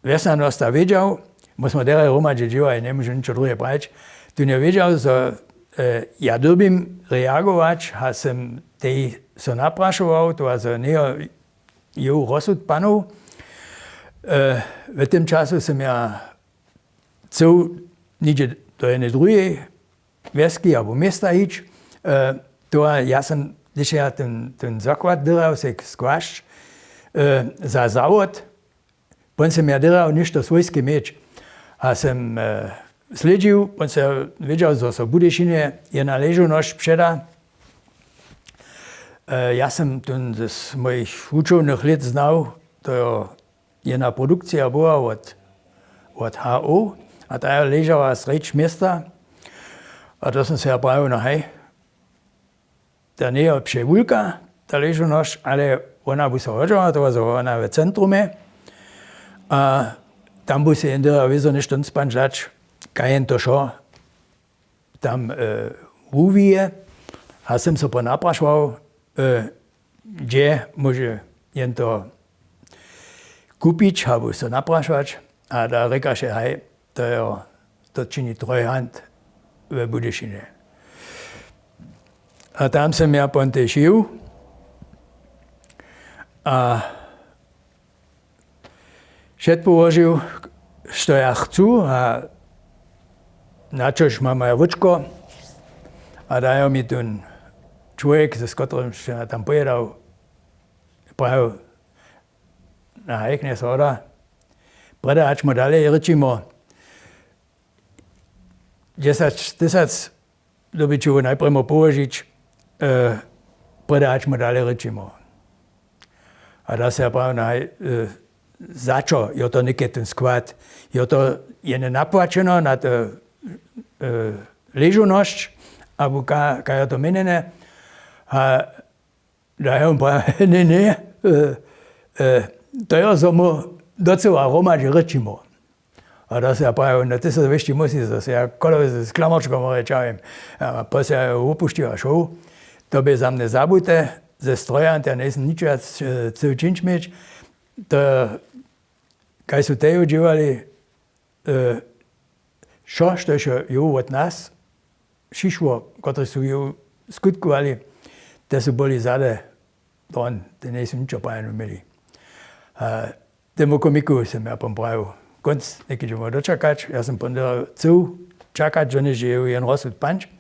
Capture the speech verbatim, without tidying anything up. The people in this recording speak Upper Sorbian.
wjesnjanosta wědźał, bo smy derje hromadźe dźěłali, njemóžu ničo druhe prajić, tón jo wědźał, zo ja dyrbim reagować, a sym tej so naprašował, to a zo njejo jow rozsud panow. W tym času sym ja chcył něhdźe do jednej druhej wjeski abo města hić. To a ja sym, hdyž ja ten zakład dyral sej skłasć za zawod, pón sym ja dyral něšto swójske měć, a sym slědźił, pón sym wědźał, zo so w Budyšinje jedna ležownosć předa. Ja sym tón z mojich wučownych lět znał, to jo jedna produkcija była wot wot H O, a ta jo ležała srjedź města. A to sym sej ja prajił, no haj, ta njejo přewulka, ta ležownosć, ale wona by so hodźała, to zo wona w centrumje. A tam by sej jen dyrbjał wězo něšto nc panč dać, kaž jen to wšo tam wuwije. A sym so ponaprašował, hdźe móže jen to kupić abo so naprašować. A da rěkaše, haj, to jo, to čini Treuhand we Budyšinje. A tam sym ja pón tež jěł a wšetko włožił, što ja chcu a na čož mam moje wóčko. A dajo mi tón čłowjek, z kotrymž ja tam pojědał, prajił: Na haj, knjez Horda, prjedy hač mu dale rěčimo, dźesać tysac dyrbiće wy najprjemo połožić, prjedy hač mu dale rěčimo. A da sym ja prajił, na haj, za čo jo to něke ten skład? Jo to jene napłaćeno na to ležownosć, abo kaž jo to měnjene? A da jo prajił, ně, ně, to jo, zo mu docyła hromadźe rěčimo. A da sym ja prajił, no ty so wěsći musliš, zo sym ja kolowy z klamočkom rěčał jim. A pón sym ja wupušćił a šoł. To bě za mnje zabute, ze Treuhand ja njejsym nič wjac chcył čińć měć. To kaž su teju dźěłali, wšo štož jo jow wot nas přišło, kotrež su jow skutkowali, te su byli zady don, te njejsu ničo prajeno měli. Temu komiku sym ja pón prajił, kónc něke dźemo dočakać. Ja sym pón chcył čakać, doniž je jow jen rozsud panč.